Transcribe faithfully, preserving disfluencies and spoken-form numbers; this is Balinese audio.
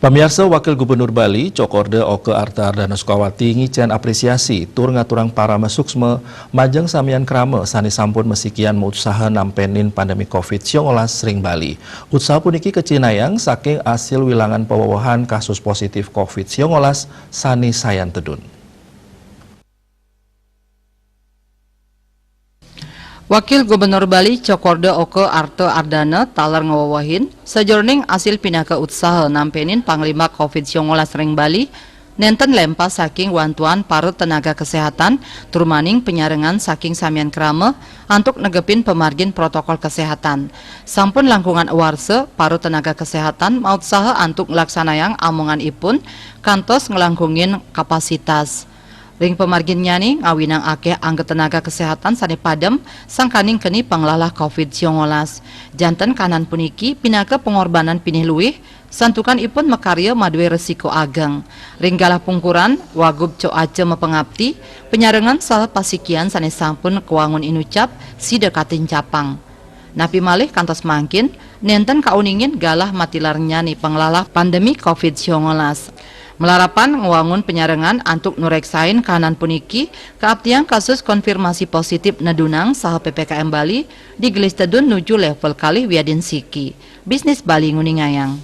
Pamiarsa, Wakil Gubernur Bali, Cokorde Oke Arta Ardana Sukawati ngicén apresiasi tur ngaturang parama suksma majeng samian krama sané sampun masikian mautsaha nampénin pandemi covid siongolas ring Bali. Utsaha puniki kacinayang saking asil wilangan pawewehan kasus positif covid siongolas sané sayan tedun. Wakil Gubernur Bali Cokorde Oke Arta Ardana taler ngwewehin, sajeroning asil pinaka utsaha nampénin panglima covid siongolas ring Bali, nénten lempas saking wantuan para tenaga kesehatan, tur maning penyarengan saking samian krama antuk negepin pamargin protokol kesehatan. Sampun langkungan warsa, para tenaga kesehatan mautsaha antuk nglaksanayang amonganipun kantos nglangkungin kapasitas. Ring pamarginnyané ngawinang akéh angga tenaga kesehatan sané padem sangkaning keni panglalah covid siongolas. Janten kahanan puniki pinaka pangorbanan pinih luih, santukan ipun makarya madué resiko ageng. Ring galah pungkuran, Wagub Cok Aca mapangapti, penyarengan saha pasikian sané sampun kawangun inucap, sida katincapang. Napi malih kantos mangkin, nénten kauningin galah matilarnyané panglalah pandemi covid siongolas. Malarapan ngwangun penyarengan antuk nureksain kahanan puniki, kaaptiang kasus konfirmasi positif nedunang saha P P K M Bali digelis tedun nuju level kalih wiadin siki. Bisnis Bali nguningayang.